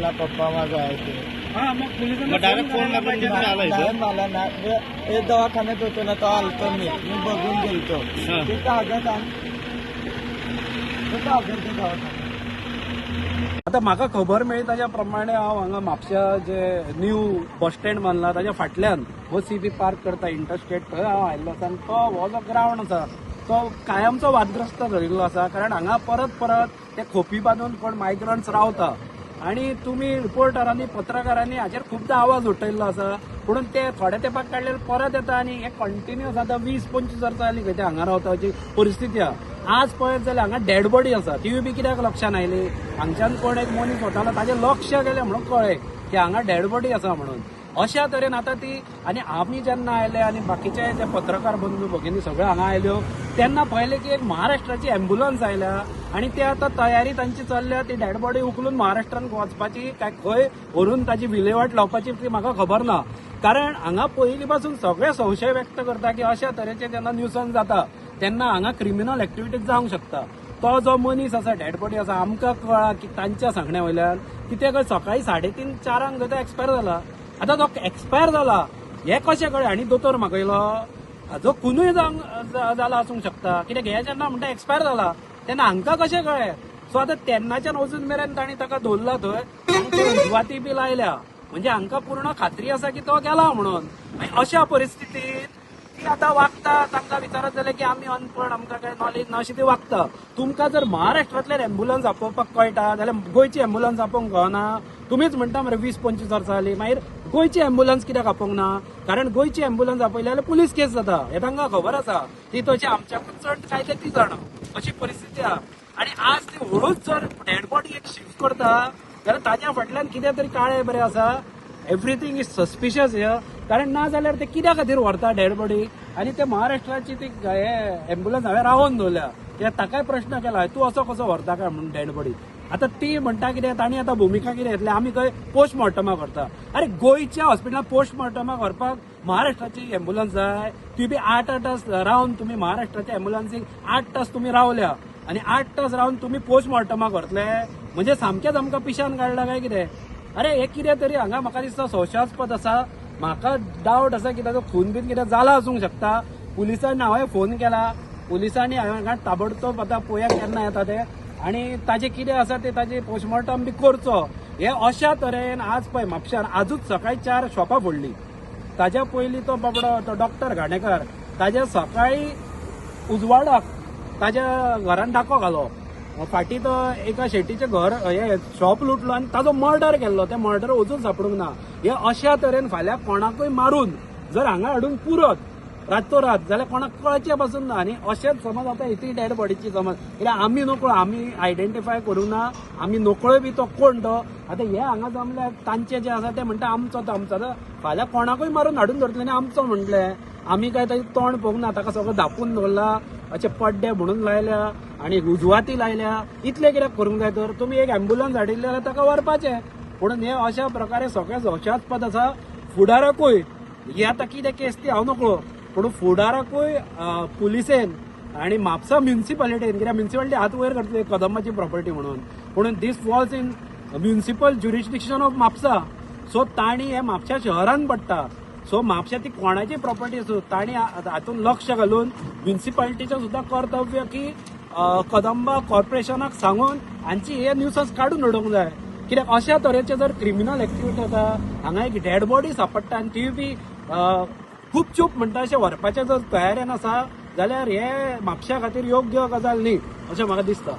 समजला पप्पा माझा आहे ते. हा, मग पोलिसांना मग डायरेक्ट फोन करायला पाहिजे. तुम्ही आला इथं? नाही, मला ना हे दवाखान्यात होतो ना, तो आलतो मी मी बघून गेलतो. हा. ते कागद आण, ते कागद दे दवाखान्यात. आता म्हाका खबर मेळ्ळी ताज्या प्रमाणे हांव हांगा म्हापश्या जे न्यू बस स्टँड बांदला ताज्या फाटल्यान बसी बी पार्क करता इंटरस्टेट, थंय हांव आयिल्लो आसा. आनी तो हो जो ग्रावंड आसा तो कायमचो वादग्रस्त धरिल्लो आसा, कारण हांगा परत परत ते खोपी बांदून कोण मायग्रंट्स रावता आनी तुमी रिपोर्टरांनी, पत्रकारांनी हाचेर खुबदां आवाज उठयल्लो आसा. पूण ते थोड्या तेंपाक काडलेले परत येता आनी हे कंटिन्युअस आतां 20-25 वर्सां जालीं खंय ते हांगा रावता अशी परिस्थिती आहा. आज पळयत जाल्यार हांगा डेड बॉडी आसा, तिवूय बी कित्याक लक्षान आयली? हांगच्यान कोण एक मनीस वतालो, ताजें लक्ष गेलें म्हणून कळ्ळें की हांगा डेड बॉडी आसा म्हणून. अशा तरेन आतां ती आनी आमी जेन्ना आयले आनी बाकीचे जे पत्रकार बंधू भगिनी सगळे हांगा आयल्यो तेन्ना पळयलें की एक महाराष्ट्राची एम्बुलन्स आयल्या आनी ते आतां तयारी तांची चल्ल्या, ती डेड बॉडी उखलून महाराष्ट्रान वचपाची काय खंय व्हरून ताची विलेवाट लावपाची ती म्हाका खबर ना. कारण हांगा पयलीं पासून सगळे संशय व्यक्त करता की अशा तरेचे जेन्ना न्यूसन्स जाता तेन्ना हांगा क्रिमिनल एक्टिविटीज जावंक शकता. तो जो मनीस आसा, डेड बॉडी आसा, आमकां कळ्ळा की तांच्या सांगण्या वयल्यान की ते खंय सकाळी 3:30-4 खंय तो एक्सपायर जाला. आतां तो एक्सपायर जाला हें कशें कळ्ळें? आनी दोतोर मागयलो, हाजो खुनूय जावंक जाला आसूंक शकता. कित्याक हे जेन्ना म्हणटा एक्सपायर जाला तेन्ना हांकां कशें कळ्ळें? सो आतां तेन्नाच्यान अजून मेरेन तांणी ताका दवरला थंय आनी ते उजवाती बी लायल्या, म्हणजे हांकां पूर्ण खात्री आसा की तो गेला म्हणून. मागीर अशा परिस्थितीत ती आतां वागता, तांकां विचारत जाल्यार की आमी अनपण, आमकां काय नॉलेज ना अशी ती वागता. तुमकां जर महाराष्ट्रांतल्यान एम्बुलन्स आपोवपाक कळटा जाल्यार गोंयची एम्बुलन्स आपोवंक कळना? तुमीच म्हणटा मरे 20-25 वर्सां जालीं, मागीर गोंयची एम्बुलन्स कित्याक आपोवंक ना? कारण गोंयची एम्बुलन्स आपयली जाल्यार पुलीस केस जाता हें तांकां खबर आसा. ती तशी आमच्याकून चड कायदे ती जाणा, अशी परिस्थिती आहा. आनी आज ती हळूच जर डेड बॉडी एक शिफ्ट करता जाल्यार ताज्या फाटल्यान कितें तरी काळें बरें आसा. Everything is suspicious here. कारण ना जाल्यार ते कित्या खातीर व्हरता डेड बॉडी? आनी ते महाराष्ट्राची ती हे एम्बुलन्स हांवें रावोवन दवरल्या, कित्याक ताकाय प्रश्न केला तूं असो कसो व्हरता काय म्हणून डेड बॉडी. आतां ती म्हणटा कितें, तांणी आतां भुमिका कितें घेतल्या, आमी खंय पोस्टमॉर्टमा करता. अरे गोंयच्या हॉस्पिटलांत पोस्टमॉर्टमाक व्हरपाक महाराष्ट्राची एम्बुलन्स जाय, ती बी 8-8 तास रावन. तुमी महाराष्ट्राच्या एम्बुलन्सीक 8 तास तुमी रावल्या आनी 8 तास रावन तुमी पोस्टमॉर्टमाक व्हरतले, म्हणजे सामकेंच आमकां पिशान काडला काय कितें? अरे हे कितें तरी हांगा म्हाका दिसता संशयास्पद आसा. म्हाका डावट आसा की ताजो खून बीन कितें जाला आसूंक शकता. पुलिसांनी हांवें फोन केला, पुलिसांनी हांगा ताबडतोब आतां पळोवया केन्ना येता ते आनी ताजें कितें आसा ते ताजें पोस्टमॉर्टम बी करचो. हे अशा तरेन आज पळय म्हापश्यान आजूच सकाळी 4 शॉपां फोडली. ताज्या पयलीं तो बाबडो तो डॉक्टर घाणेकर, ताज्या सकाळी उजवाडाक ताज्या घरान डाको घालो. फाटीं तो एका शेटीचें घर हे शॉप लुटलो आनी ताजो मर्डर केल्लो, ते मर्डर अजून सापडूंक ना. हे अशा तरेन फाल्यां कोणाकूय मारून जर हांगा हाडून पुरत रातो रात जाल्यार कोणाक कळचें पासून ना. आनी अशेंच समज आतां ती डेड बॉडीची समज, कित्याक आमी नकळो, आमी आयडेंटिफाय करूंक ना, आमी नकळो बी तो कोण तो. आतां हे हांगा जमल्या तांचे जे आसा ते म्हणटा आमचो तो आमचो. आतां फाल्यां कोणाकूय मारून हाडून दवरतले आनी आमचो म्हणटले. आमी काय ताजें तोंड पळोवंक ना, ताका सगळं धापून दवरला, अशे पड्डे म्हणून लायल्या आनी उजवाती लायल्या. इतलें कित्याक करूंक जाय तर? तुमी एक एम्बुलन्स हाडिल्ली जाल्यार ताका व्हरपाचें. पूण हे अशा प्रकारे सगळें संशयास्पद आसा. फुडाराकूय हे आतां कितें केस ती हांव नकळो, पूण फुडाराकूय पुलिसेन आनी म्हापसा म्युनिसिपालिटीन, कित्याक म्युनिसिपालिटी हात वयर करतली कदंबाची प्रॉपर्टी म्हणून, पूण this falls in municipal jurisdiction of Mapusa. So तांणी हे म्हापशा शहरान पडटा, सो म्हापशा ती कोणाची प्रॉपर्टी आसूं तांणी हातून लक्ष घालून म्युनिसिपालिटीचें सुद्दां कर्तव्य की कदंबा कॉर्पोरेशनाक सांगून हांची हे न्यूसन्स काडून उडोवंक जाय. कित्याक अशा तरेचे जर क्रिमिनल एक्टिविटी जाता, हांगा एक डेड बॉडी सापडटा आनी तीय बी खूब चूप म्हणटा अशें व्हरपाचें जर तयारेन आसा जाल्यार हे म्हापशा खातीर योग्य गजाल न्ही अशें म्हाका दिसता.